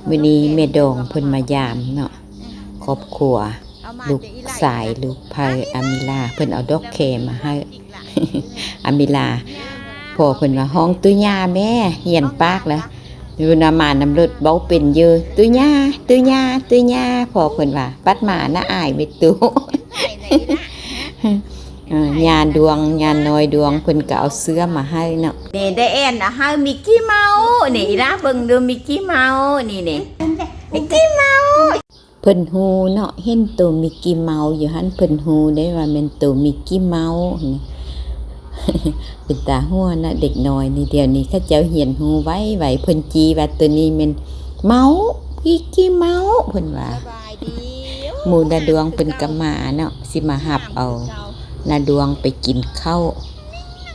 ມື້ນີ້ແມ່ດອງເພິ່ນມາຢາມເນາະ ຄອບຄົວ ລູກຊາຍລູກໃພ້ອາມິລາ ເພິ່ນເອົາດອກແຄມາໃຫ້ ອາມິລາ. ພໍ່ເພິ່ນວ່າ ຮ້ອງຕຸຍາແມ່ ຮຽນປາກແລ້ວ ຢູ່ນຳມານຳລົດເວົ້າເປັນຢູ່ ຕຸຍາ ຕຸຍາ ຕຸຍາ. ພໍ່ເພິ່ນວ່າ ປັດມານະອາຍແມ່ຕູ້ ເອີ ຍາດວງ ຍານ້ອຍດວງ ເພິ່ນກໍເອົາເສື້ອມາໃຫ້ເນາະ. ນີ້ ໄດແອນເອົາໃຫ້ມິກກີເມົາ ນີ້ ອີຫຼ້າເບິ່ງດູ ມິກກີເມົາ ນີ້ ນີ້ ມິກກີເມົາ. ເພິ່ນຮູ້ເນາະ ເຫັນໂຕມິກກີເມົາຢູ່ຫັ້ນ ເພິ່ນຮູ້ເດ້ວ່າແມ່ນໂຕມິກກີເມົາ. ເປັນຕາຫົວນະເດັກນ້ອຍນີ້ ດຽວນີ້ເຂົາເຈົ້າຮຽນຮູ້ໄວໆ ເພິ່ນຈີ່ວ່າໂຕນີ້ແມ່ນເມົາ ມິກກີເມົາ ເພິ່ນວ່າ. ໝູ່ນາດວງເພິ່ນກໍມາເນາະ ຊິມາຮັບເອົານາດວງໄປກິນເຂົ້າ.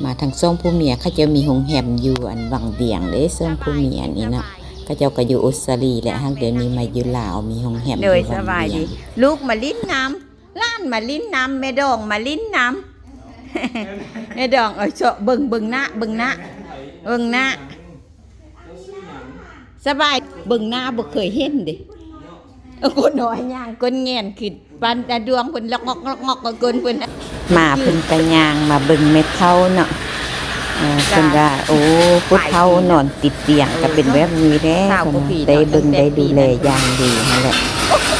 ມາທັງສອງຜົວເມຍ ເຂົາເຈົ້າມີໂຮງແຮມຢູ່ອັນວັງວຽງເດ້ ສອງຜົວເມຍນີ້ເນາະ. ເຂົາເຈົ້າກໍຢູ່ອົດສະຕາລີແຫຼະ ຫາກດຽວນີ້ມາຢູ່ລາວ ມີໂຮງແຮມຢູ່ວັງວຽງ. ລູກມາຫຼິ້ນນຳ ຫຼານມາຫຼິ້ນນຳ ແມ່ດອງມາຫຼິ້ນນຳ ແມ່ດອງ ເອີ ເຊາະເບິ່ງ ເບິ່ງໜ້າ ເບິ່ງໜ້າ ເບິ່ງໜ້າ. ສະບາຍ ເບິ່ງໜ້າບໍ່ເຄີຍເຫັນເດ້ ເອີ ຄົນນ້ອຍຍ່າງກົ້ນແງນຂຶ້ນ ປານດວງເພິ່ນລັອກງອກໆ ກັບກົ້ນເພິ່ນ. ມາເພິ່ນກະຍ່າງມາເບິ່ງແມ່ເຖົ້າເນາະ ເອີ ເພິ່ນວ່າ ໂອ້ ຜູ້ເຖົ້ານອນຕິດຕຽງກະເປັນແບບນີ້ແຫຼະ ເພິ່ນວ່າ ໄດ້ເບິ່ງໄດ້ດູແລຢ່າງດີຫັ້ນແຫຼະ.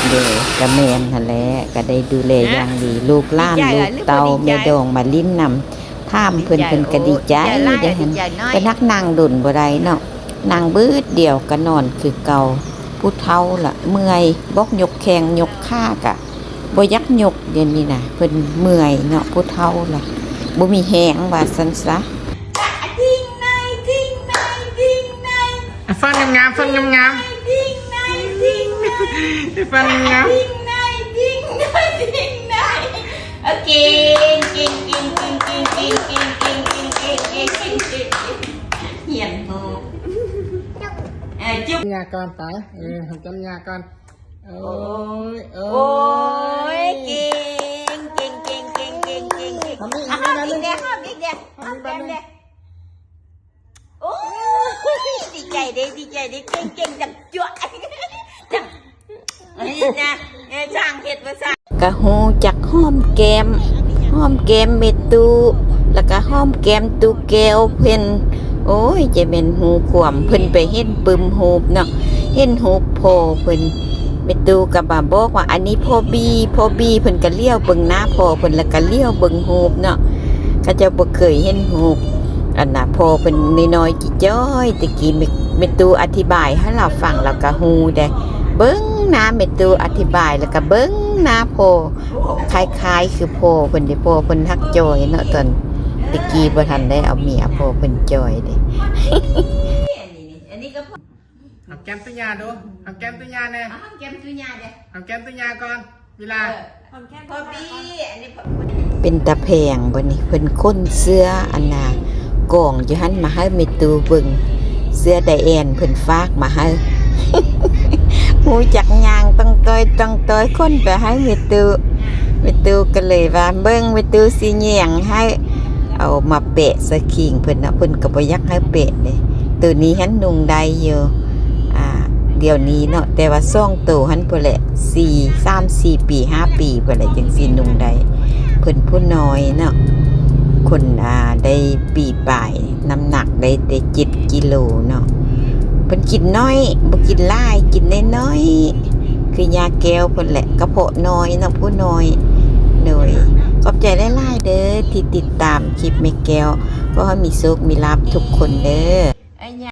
ໂດຍ ກະແມ່ນຫັ້ນແຫຼະ ກະໄດ້ດູແລຢ່າງດີ ລູກຫຼານລູກເຕົ້າແມ່ດອງມາຫຼິ້ນນຳ ຖາມເພິ່ນ ເພິ່ນກໍດີໃຈເດ້ຫັ້ນ ກໍນັກນັ່ງດົນບໍ່ໄດ້ເນາະ ນັ່ງບຶດດຽວກໍນອນຄືເກົ່າ. ຜູ້ເຖົ້າລະເມື່ອຍ ບອກຍົກແຂ້ງຍົກຂາກະບໍ່ຢາກຍົກ ດຽວນີ້ນະ ເພິ່ນເມື່ອຍເນາະ ຜູ້ເຖົ້າລະບໍ່ມີແຮງວ່າຊັ້ນຊະ. ຟັນງາມໆ ຟັນງາມໆ ຟັນງາມ. ເກັ່ງ ເກັ່ງ ເກັ່ງ ເກັ່ງ ເກັ່ງ ເກັ່ງ ເກັ່ງ ຮຽນຮູ້ ເອີ ຈຸບ ຫຍ້າກ່ອນໄປ ເອີ ຫອມແກ້ມຫຍ້າກ່ອນ ໂອ້ຍ ໂອ້ຍ ເກັ່ງ ເກັ່ງ ເກັ່ງ ເກັ່ງ ເກັ່ງ ເກັ່ງ ເກັ່ງ ຫອມອີກ ຫອມອີກ ຫອມອີກແດ່ ຫອມອີກແດ່ ຫອມແກ້ມແດ່. ໂອ້ຍ ດີໃຈເດ້ ດີໃຈເດ້ ເກັ່ງໆ ຈັ່ງຈົວະ ຈັ່ງ ເຮັດນະ ເອີ ຊ່າງເຮັດວ່າຊ່າງ. ກະຮູ້ຈັກຫອມແກ້ມ ຫອມແກ້ມແມ່ຕູ້ ແລ້ວກະຫອມແກ້ມຕູ້ແກ້ວເພິ່ນ. ໂອ້ຍ ຈະແມ່ນຮູ້ຄວາມ ເພິ່ນໄປເຫັນປຶ້ມຮູບເນາະ ເຫັນຮູບພໍ່ເພິ່ນ ແມ່ຕູ້ກໍມາບອກວ່າ ອັນນີ້ພໍ່ບີ ພໍ່ບີ ເພິ່ນກໍຫຼຽວເບິ່ງໜ້າພໍ່ເພິ່ນ ແລ້ວກໍຫຼຽວເບິ່ງຮູບເນາະ. ເຂົາເຈົ້າບໍ່ເຄີຍເຫັນຮູບ ອັນນ່າ ພໍ່ເພິ່ນນ້ອຍໆ ຈ້ອຍໆ ແຕ່ກີ້ ແມ່ຕູ້ອະທິບາຍໃຫ້ລາວຟັງ ລາວກໍຮູ້ເດ້. ເບິ່ງໜ້າແມ່ຕູ້ອະທິບາຍ ແລ້ວກໍເບິ່ງໜ້າພໍ່ ຄ້າຍໆ ຄືພໍ່ເພິ່ນເດ້ ພໍ່ເພິ່ນຮັກຈ່ອຍເນາະ ຕອນແຕ່ກີ້ບໍ່ທັນໄດ້ເອົາເມຍ ພໍ່ເພິ່ນຈ່ອຍເດ້. ຫອມແກ້ມຕຸຍາດູ ຫອມແກ້ມຕຸຍາແດ່ ຫອມແກ້ມຕຸຍາແດ່ ຫອມແກ້ມຕຸຍາກ່ອນ ເວລາ ເອີ ຫອມແກ້ມພໍ່ບີ ອັນນີ້ ເປັນຕາແພງບໍ່ນີ້ ເພິ່ນຂົນເສື້ອອັນນ່າ ກອງຢູ່ຫັ້ນມາໃຫ້ແມ່ຕູ້ເບິ່ງ ເສື້ອໄດແອນເພິ່ນຝາກມາໃຫ້ ຮູ້ຈັກຍ່າງຕ້ອງຕ້ອຍຕ້ອງຕ້ອຍ ຂົນໄປໃຫ້ແມ່ຕູ້ ແມ່ຕູ້ກໍເລີຍວ່າ ເບິ່ງແມ່ຕູ້ຊິແຍງໃຫ້ ເອົາມາແປະໃສ່ຄີງເພິ່ນເນາະ ເພິ່ນກໍບໍ່ຢາກໃຫ້ແປະເດ້. ໂຕນີ້ຫັ້ນນຸ່ງໄດ້ຢູ່ ອ່າ ດຽວນີ້ເນາະ ແຕ່ວ່າສອງໂຕຫັ້ນພຸ້ນແຫຼະ ສີ່ ສາມ ສີ່ປີ ຫ້າປີພຸ້ນແຫຼະ ຈຶ່ງຊິນຸ່ງໄດ້. ເພິ່ນຜູ້ນ້ອຍເນາະ ຄົນ ອ່າ ໄດ້ປີປາຍ ນ້ຳໜັກໄດ້ແຕ່ເຈັດກິໂລເນາະ. ເພິ່ນກິນໜ້ອຍ ບໍ່ກິນຫຼາຍ ກິນນ້ອຍໆ ຄືຍ່າແກ້ວພຸ້ນແຫຼະ ກະເພາະນ້ອຍເນາະ ຜູ້ນ້ອຍ. ໂດຍ ຂອບໃຈຫຼາຍໆເດີທີ່ຕິດຕາມຄລິບແມ່ແກ້ວ ຂໍໃຫ້ມີໂຊກມີລາບທຸກຄົນເດີ.